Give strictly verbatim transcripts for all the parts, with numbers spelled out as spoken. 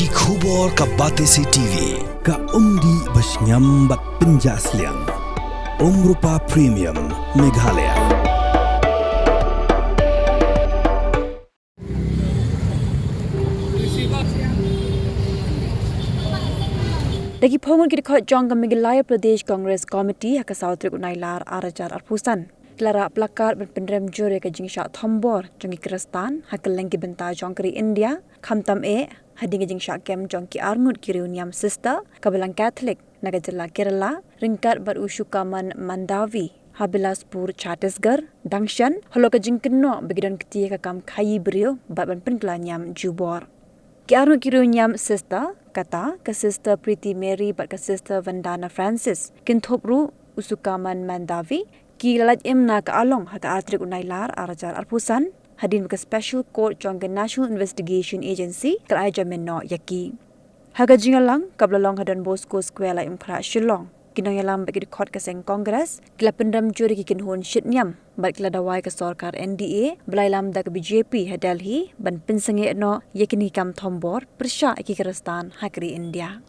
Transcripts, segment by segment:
Ki khubor ka Batesi T V, ka umdih ba shngiam bad pynjah sliang. Umrupa Premium, Meghalaya. Da ki phew ngut ki dkhot jong ka Meghalaya Pradesh Congress Committee ha ka saw tarik u Nailar ar hajar arphew san ki la rah placard ban pynrem jur ïa ka jingshah thombor jong ki Khristan ha kylleng ki bynta jong ka ri India, khamtam eh hadien ka jingshah kem jong ki arngut ki riewniam sister kaba long Catholic na ka jylla Kerala ryngkat bad u Sukaman Mandavi ha Bilaspur, Chhattisgarh, dang shen halor ka jingkynnoh ba ki don kti ha ka kam khaii briew bad ban pynkylla niam jubor. Ki arngut ki riewniam sister, kata ka Sister Pretty Mary bad ka Sister Vandana Francis, kin thup ruh u Sukaman Mandavi, ki la lait im na ka Along ha ka ar tarik u Nailar ar hajar arphew san hadien ba ka Special Court jong ka National Investigation Agency ka la ai jamin noh ïa ki. Ha ka jingïalang kaba la long ha Don Bosco Square, Laitumkhrah, Shillong, ki nongïalam bad ki dkhot ka seng Congress ki la pynrem jur ïa ki kynhun shitniam bad ki la dawa ïa ka sorkar N D A ba la ïalam da ka B J P ha Delhi ban pynsangeh noh ïa kine ki kam thombor pyrshah ïa ki Khristan ha ka ri India.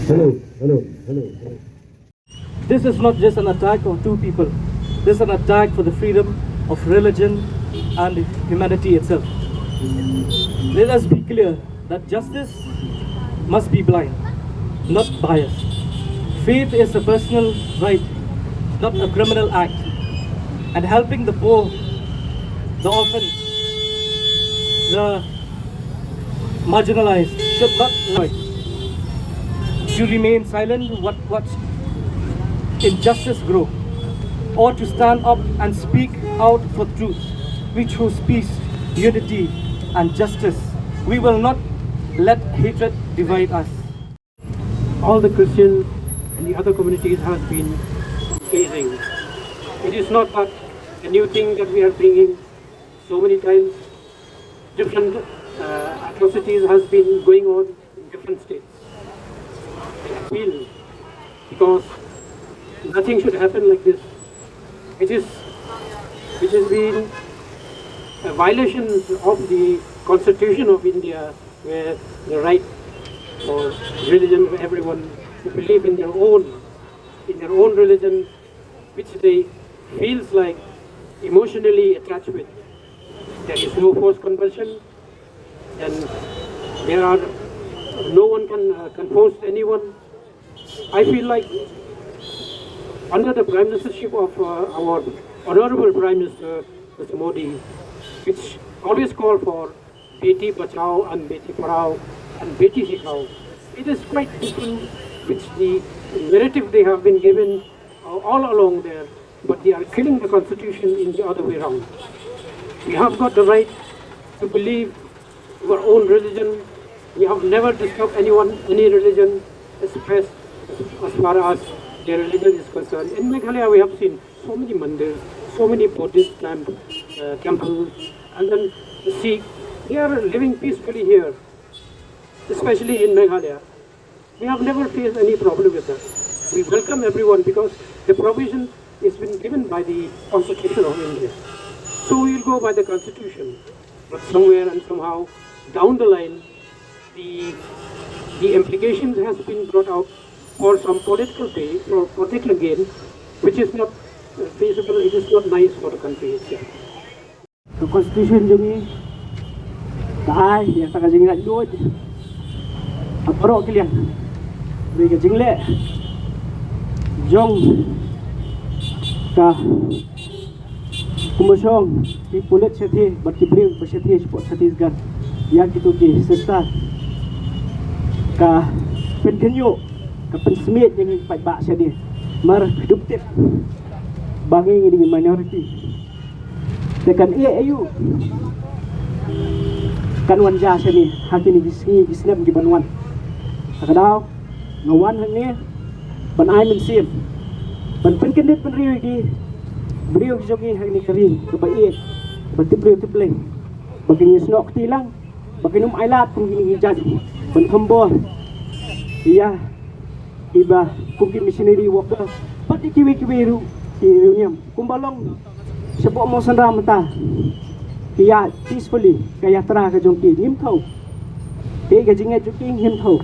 Hello, hello, hello, hello. This is not just an attack on two people. This is an attack for the freedom of religion and humanity itself. Let us be clear that justice must be blind, not biased. Faith is a personal right, not a criminal act. And helping the poor, the orphan, the marginalized should not lie. To remain silent, what, what injustice grow, or to stand up and speak out for truth, we choose peace, unity, and justice. We will not let hatred divide us. All the Christians and the other communities has been facing. It is not that a new thing that we are bringing. So many times, different uh, atrocities has been going on in different states. I appeal because nothing should happen like this. It is, it has been a violation of the Constitution of India, where the right for religion of everyone to believe in their own, in their own religion, which they feels like emotionally attached with. There is no forced conversion, and there are no one can uh, convince anyone. I feel like under the prime ministership of uh, our honorable Prime Minister, Mister Modi, which always call for Beti Bachao and Beti Padhao and Beti Sikhao, it is quite different with the narrative they have been given uh, all along there, but they are killing the constitution in the other way around. We have got the right to believe our own religion. We have never disturbed anyone, any religion, expressed as far as their religion is concerned. In Meghalaya, we have seen so many mandirs, so many Buddhist camp, uh, temples, and then the Sikh, they are living peacefully here, especially in Meghalaya. We have never faced any problem with that. We welcome everyone because the provision has been given by the Constitution of India. So we will go by the Constitution. But somewhere and somehow down the line, the, the implications has been brought out for some political pay, for political gain, which is not uh, feasible, it is not nice for the country itself. Ka constitution jong ngi ka ai ïa ka jinglaitluid ha baroh ki liang. Hynrei ka jingleh jong ka Kumba shong ki pulit shathie bad ki briew ba shathie shapoh Chhattisgarh ïa kito ki sister ka pynkhynñiuh, ka pynsmit ïa ngi paidbah shane. Mar kdup tip ba ngi ngi dei minority. Te kan ïa ayu kan wan ja shane ha kine ki sngi ki snem ki ban wan. Ha ka daw nga wan hangne ban ai mynsiem ban pynkyndit pynriew ïa ki briew ki jong ngi ha kane ka ri kaba ïeit, ba tip briew tip Blei, ba kin ïasnoh kti lang, ba kin ym ailad kum kine ki jait ban thombor ïa Iba kum ki missionary worker, bad ïa kiwei kiwei ruh ki riewniam kumba long shapoh Mawsynram mynta. Ki ïaid peacefully ka yatra ka jong ki, ngim thaw. Te ka jingngeit jong ki ngim thaw.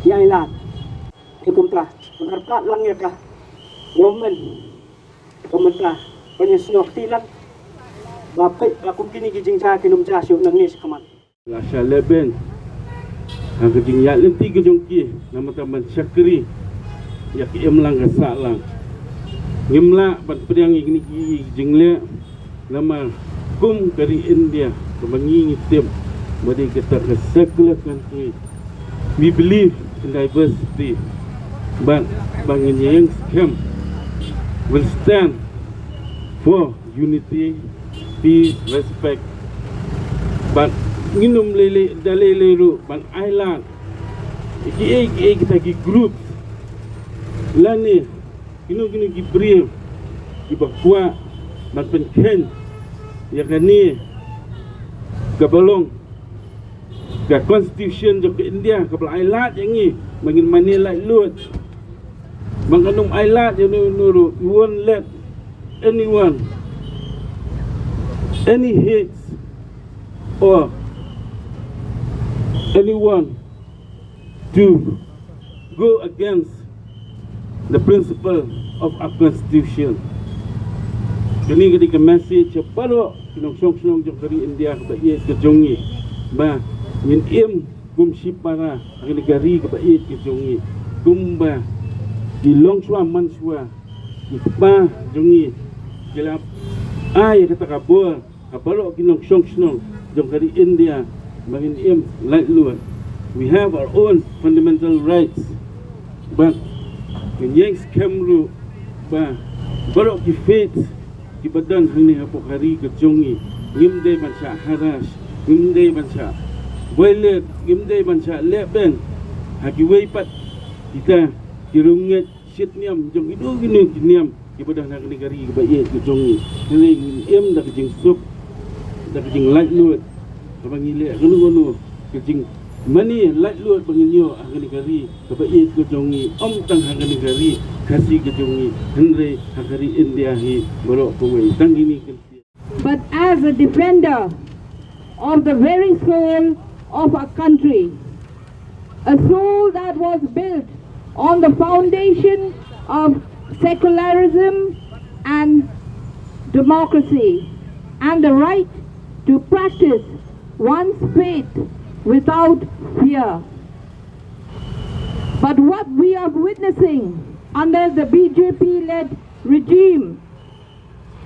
Ïa i lad. Te kumta, ban kyrpad lang ïa ka government, ka mynta ban ïasnoh kti lang. Ba peit ba kum kine ki jingjia kin ym jia shuh nangne shakhmat. La shah leh beiñ ha ka jingïaid lynti ka jong ki, namar ban shakri ïa ka imlang ka sahlang. Ngim lah ban pdiang ïa kine ki jingleh, namar kum ka ri India kaba ngi ngi tip ba dei kata ka secular country. We believe in diversity, but ba ngin ïeng skhem, will stand for unity, peace, respect. Bad ngin ym lei lei da lei lei ruh ban ailad ïa kiei kiei kita ki group lane kino kino ki briew kiba kwah ban pynkheiñ ïa kane kaba long ka constitution jong ka India kaba la ailad ïa ngi ba ngin mane laitluid. Ba ngan ym ailad ïa uno uno ruh. We won't let anyone, any hate or anyone to go against the principle of our constitution. Kane ka dei ka message sha baroh ki nongshong shnong jong ka ri India kaba ïeit ka jong ngi, ba ngin im kum shipara ha kane ka ri kaba ïeit ka jong ngi, kumba ki longshuwa manshuwa ki kpa jong ngi ki la ai kata ka bor ha baroh ki nongshong shnong jong ka ri India ba ngin im laitluid. We have our own fundamental rights, but ngin ïeng skhem ruh ba baroh ki faith kiba don hangne hapoh ka ri ka jong ngi, ngim dei ban shah harass, ngim dei ban shah violate, ngim dei ban shah leh beiñ ha kiwei pat kita ki riewngeit shit niam jong kino kino ki niam kiba don ha kane ka ri kaba ïeit ka jong ngi. Hynrei ngin im da ka jingsuk, da ka jinglaitluid, kaba ngi leh kano kano ka jingmane laitluid ba ngin ïoh ha kane ka ri kaba ïeit ka jong ngi, ym tang ha kane ka ri Khasi ka jong ngi, hynrei ha ka ri India hi baroh kawei. Tang kine ki But as a defender of the very soul of our country, a soul that was built on the foundation of secularism and democracy and the right to practice one's faith without fear. But what we are witnessing under the B J P-led regime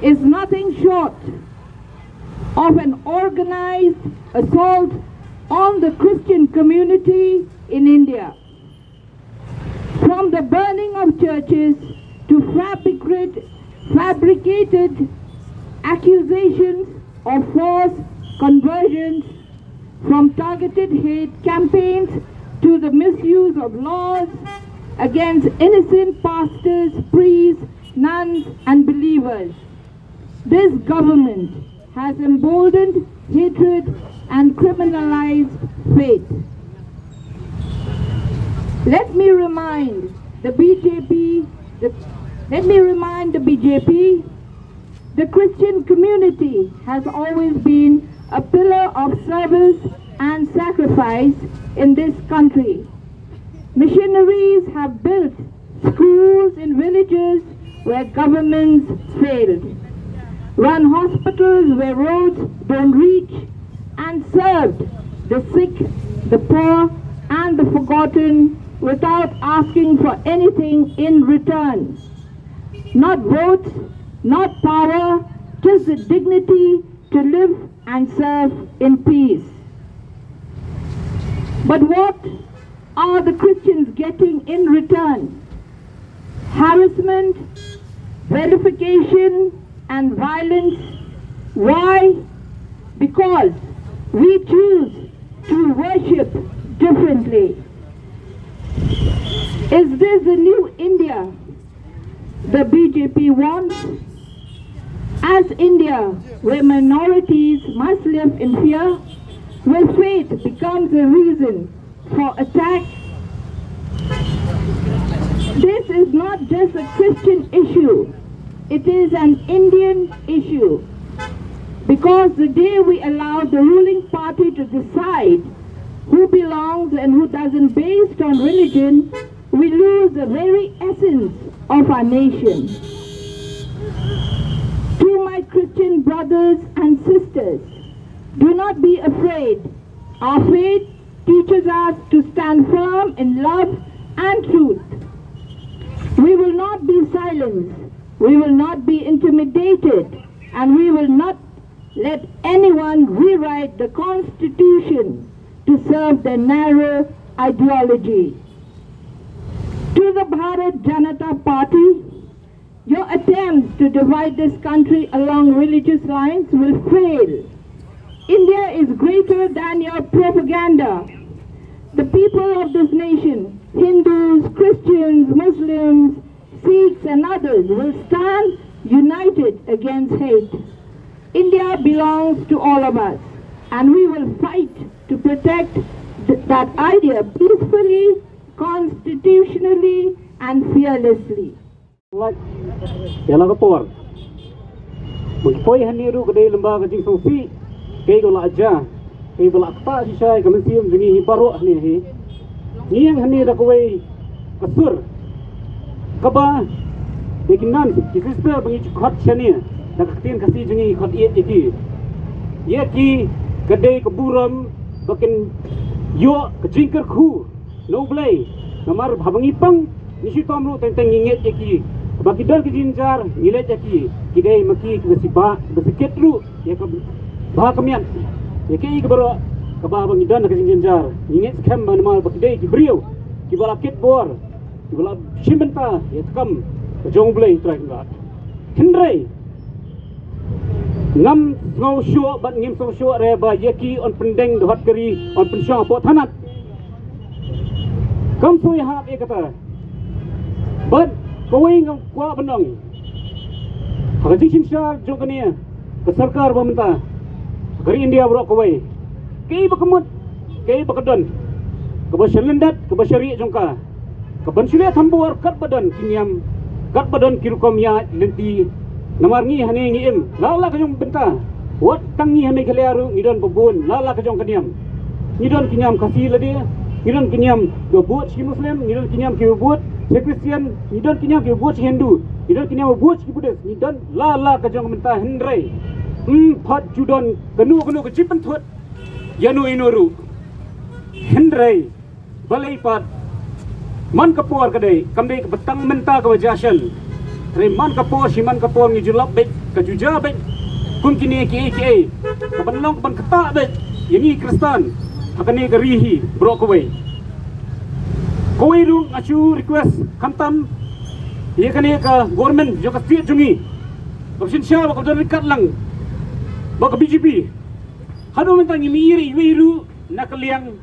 is nothing short of an organized assault on the Christian community in India. From the burning of churches to fabricate, fabricated accusations of forced conversions, from targeted hate campaigns to the misuse of laws against innocent pastors, priests, nuns, and believers. This government has emboldened hatred and criminalized faith. Let me remind the B J P, the, let me remind the B J P, the Christian community has always been a pillar of service and sacrifice in this country. Missionaries have built schools in villages where governments failed, run hospitals where roads don't reach, and served the sick, the poor, and the forgotten without asking for anything in return. Not votes, not power, just the dignity to live and serve in peace. But what are the Christians getting in return? Harassment, vilification, and violence. Why? Because we choose to worship differently. Is this the new India the B J P wants? As India, where minorities must live in fear, where faith becomes a reason for attack, This is not just a Christian issue, it is an Indian issue. Because the day we allow the ruling party to decide who belongs and who doesn't based on religion, we lose the very essence of our nation. To my Christian brothers and sisters, do not be afraid. Our faith teaches us to stand firm in love and truth. We will not be silenced, we will not be intimidated, and we will not let anyone rewrite the constitution to serve their narrow ideology. To the Bharat Janata Party, your attempts to divide this country along religious lines will fail. India is greater than your propaganda. The people of this nation, Hindus, Christians, Muslims, Sikhs, and others, will stand united against hate. India belongs to all of us, and we will fight to protect th- that idea peacefully, constitutionally, and fearlessly. Lait ïa la ka por ba ngi poi hangne ruh ka dei lyngba ka jingsngewsih kaei kaba la jia, kaei ba la ktah shisha ïa ka mynsiem jong ngi hi baroh hangne hi. Ngi ïeng hangne da kawei ka sur kaba ïa ki nun ki sister ba ngi ju khot shane da ka ktien Khasi jong ngi khot ïeit ïa ki. Ïa ki ka dei ka burom ba kin ïoh ka jingkyrkhu na U Blei. Namar haba ngi pang ngi shitom ruh teng teng ngi ngeit ïa ki. Ba ki don ka jingjynjar ngi leit ïa ki. Ki dei ma ki kiba sibah kiba sikit ruh ïa ka bha ka miat ïa kiei kiei baroh kaba haba ngi don ka jingjynjar ngi ngeit skhem ba namar ba ki dei ki briew kiba la kit bor kiba la shim bynta ïa ka kam ka jong U Blei Trai Kynrad. Hynrei ngam sngew shuh bad ngim sngew shuh re ba ïa ki yn pyndeng dkhot ka ri yn pynshong hapoh thanat. Kam soi hap ïa kata. Bad kawei nga kwah ban ong ha ka jingsynshar jong kane ka sorkar ba mynta ha ka ri India baroh kawei, kaei ba ka mut, kaei ba ka don, kaba sha lyndet kaba sha rieh jong ka, ka ban shu leh thambor katba don ki niam, katba don ki rukom ïaid lynti. Namar ngi hangne ngi im la la ka jong bynta. Wat tang ngi hangne khlieh ruh ngi don ba bun la la ka jong ka niam. Ngi don ki niam Khasi lade, ngi don ki niam kiba bud sha ki Muslim, ngi don ki niam kiba bud sha ki Khristian, ngi don ki niam kiba bud sha ki Hindu, ngi don ki niam ba bud sha ki Buddhist, ngi don la la ka jong ka bynta. Hynrei ym pat ju don kano kano ka jingpynthut ïa no ïa no ruh. Hynrei balei pat man ka por ka dei kam dei kaba tang mynta kaba jia shen. Hynrei man ka por shi man ka por ngi ju lap beit ka ju jia beit kum kine kiei kiei ka ban long ka ban ktah beit ïa ngi Khristan ha kane ka ri hi baroh kawei. Kawei ruh nga shu request khamtam ïa kane ka government jong ka state jong ngi kaba synshar ba ka don ryngkat lang bad ka B J P. Haduh mynta ngim i re iwei ruh na ka liang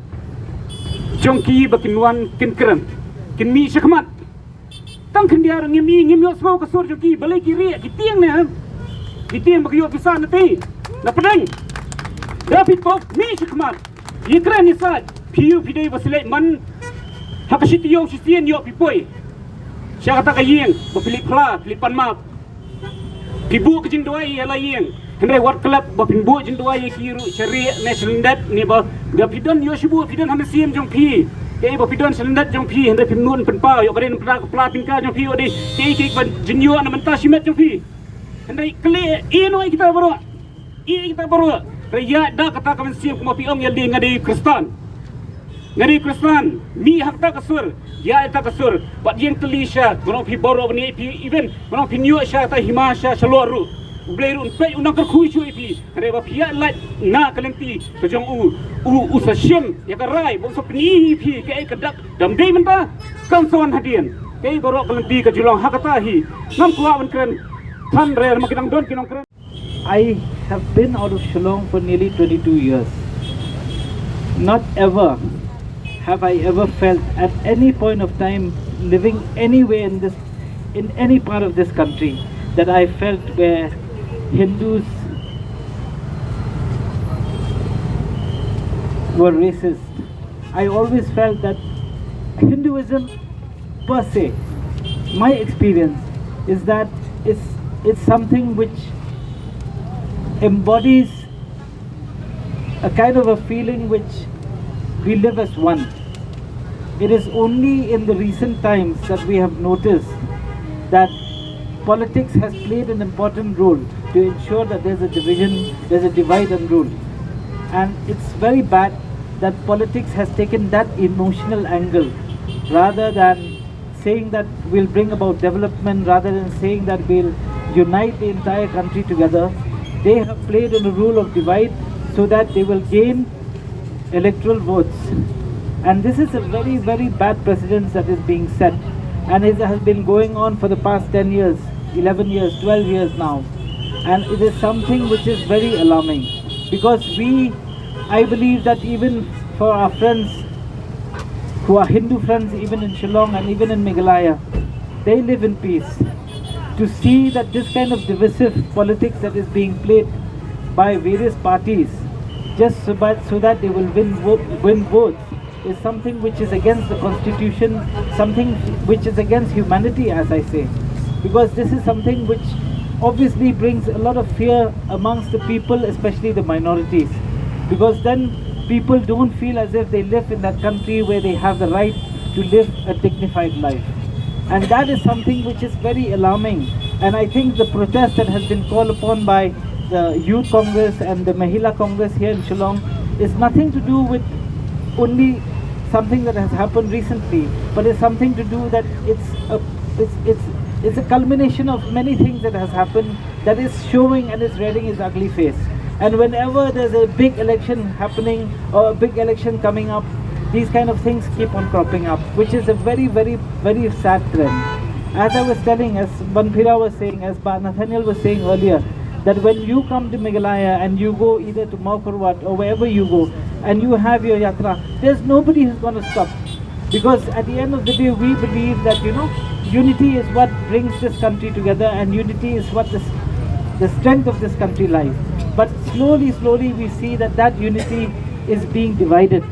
jong ki ba kin wan kin kren kin mih shakhmat. Tang khyndiat ruh ngim i, ngim ïohsngew ka sur jong ki. Balei ki rieh, ki tieng ne? Ki tieng ba ki ïoh pisa na tei na pdeng. Da phi tok mih shakhmat, ïa kren ïa sait. Phi ïoh phi dei ba selek man ha ka shi taïew shi sien ïoh phi poi sha kata ka ïing ba phi leit phla, phi leit pan map. Phi buh ka jingduwai ïa la ïing. Hynrei wat klet ba phin buh jingduwai ïa ki ruh sha rieh ne sha lyndet ne ba da phi don ïoh shu buh phi don ha mynsiem jong phi. Kaei ba phi don sha lyndet jong phi hynrei phin nud pynpaw ïoh ka dei pynpaw ka pla pynka jong phi ïoh dei kaei kaei ba jingïoh na mynta shimet jong phi. Hynrei klet ïa noi kita baroh. Ïa kita baroh. Hynrei ïa da kata ka mynsiem kumba phi ong ïa lade nga dei Khristan. Nga dei Khristan, mih ha kata ka sur, ïa kata ka sur, bad ïeng tylli sha, ngan ong phi baroh ban ïa phi even, ngan ong phin ïoh sha kata hima sha shalor ruh. U Blei ruh un peit un nang kyrkhu shuh ïa phi, hynrei ba phi ïa lait na ka lynti ka jong u, u, u sa shim ïa ka rai, ba u sa pyni ïa phi kaei ka dak, dam dei mynta, kan sa wan hadien. Kaei baroh ka lynti ka ju long ha kata hi, ngam kwah ban kren than re, ma ki dang don ki nongkren. I have been out of Shillong for nearly twenty-two years. Not ever have I ever felt at any point of time living anywhere in this, in any part of this country, that I felt where Hindus were racist. I always felt that Hinduism per se My experience is that it's, it's something which embodies a kind of a feeling which we live as one. It is only in the recent times that we have noticed that politics has played an important role to ensure that there's a division, there's a divide and rule. And it's very bad that politics has taken that emotional angle rather than saying that we'll bring about development, rather than saying that we'll unite the entire country together. They have played in a role of divide so that they will gain electoral votes. And this is a very, very bad precedence that is being set. And it has been going on for the past ten years, eleven years, twelve years now. And it is something which is very alarming because we, I believe that even for our friends who are Hindu friends, even in Shillong and even in Meghalaya, they live in peace. To see that this kind of divisive politics that is being played by various parties just so, but so that they will win, vo- win votes is something which is against the constitution, something which is against humanity, as I say, because this is something which obviously brings a lot of fear amongst the people, especially the minorities, because then people don't feel as if they live in that country where they have the right to live a dignified life. And that is something which is very alarming. And I think the protest that has been called upon by the Youth Congress and the Mahila Congress here in Shillong is nothing to do with only something that has happened recently, but it's something to do that it's a, it's, it's, it's a culmination of many things that has happened that is showing and is rearing its ugly face. And whenever there's a big election happening or a big election coming up, these kind of things keep on cropping up, which is a very, very, very sad trend. As I was telling, as Banphira was saying, as Bah Nathaniel was saying earlier, that when you come to Meghalaya and you go either to Mawkyrwat or wherever you go, and you have your yatra, there's nobody who's going to stop. Because at the end of the day, we believe that, you know, unity is what brings this country together, and unity is what this, the strength of this country lies. But slowly, slowly, we see that that unity is being divided.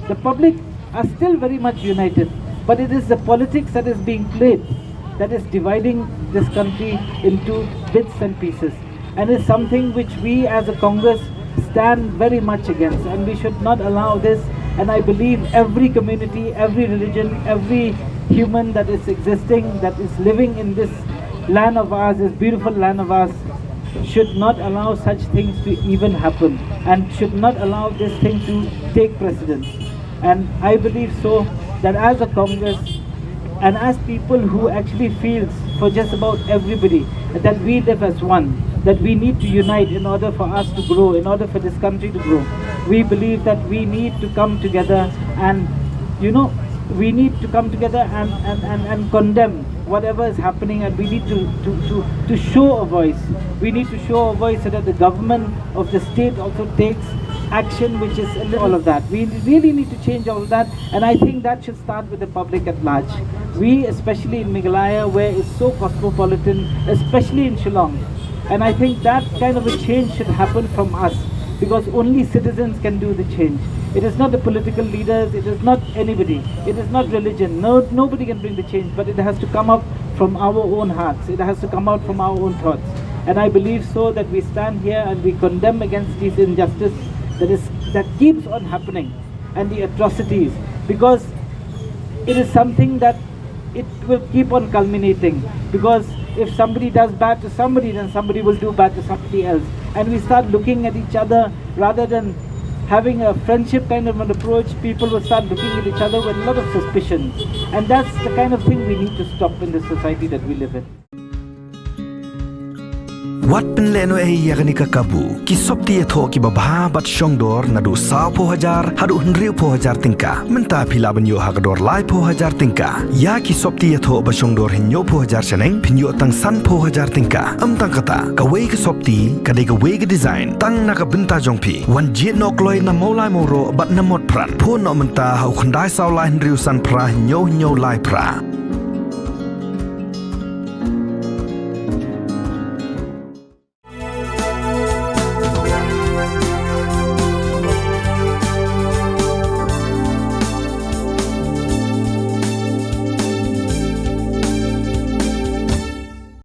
The public are still very much united, but it is the politics that is being played that is dividing this country into bits and pieces. And is something which we as a Congress stand very much against, and we should not allow this. And I believe every community, every religion, every human that is existing, that is living in this land of ours, this beautiful land of ours, should not allow such things to even happen and should not allow this thing to take precedence. And I believe so that as a Congress and as people who actually feels for just about everybody that we live as one, that we need to unite in order for us to grow, in order for this country to grow, we believe that we need to come together and, you know, we need to come together and, and, and, and condemn whatever is happening, and we need to, to, to, to show a voice. We need to show a voice so that the government of the state also takes action, which is all of that. We really need to change all of that, and I think that should start with the public at large. We, especially in Meghalaya, where it's so cosmopolitan, especially in Shillong, and I think that kind of a change should happen from us, because only citizens can do the change. It is not the political leaders, it is not anybody, it is not religion. No, nobody can bring the change, but it has to come up from our own hearts. It has to come out from our own thoughts. And I believe so that we stand here and we condemn against these injustice that is, that keeps on happening, and the atrocities, because it is something that it will keep on culminating, because if somebody does bad to somebody, then somebody will do bad to somebody else, and we start looking at each other rather than having a friendship kind of an approach. People will start looking at each other with a lot of suspicion, and that's the kind of thing we need to stop in the society that we live in. Wat pynlehnohei ïa kane ka kabu. Ki sopti ïathoh kiba bha bad shongdor naduh sawphew hajar haduh hynriewphew hajar tyngka. Mynta phi lah ban ïoh ha ka dor laiphew hajar tyngka ïa ki sopti ïathoh ba shongdor hynñiewphew hajar shaneng phin ïoh tang sanphew hajar tyngka. Ym tang kata, kawei ka sopti ka dei kawei ka design tang na ka bynta jong phi. Wan jied noh kloi na Mawlai Mawroh bad na Motphran. Phone noh mynta ha u khyndai saw lai hynriew san phra hynñiew hynñiew lai phra.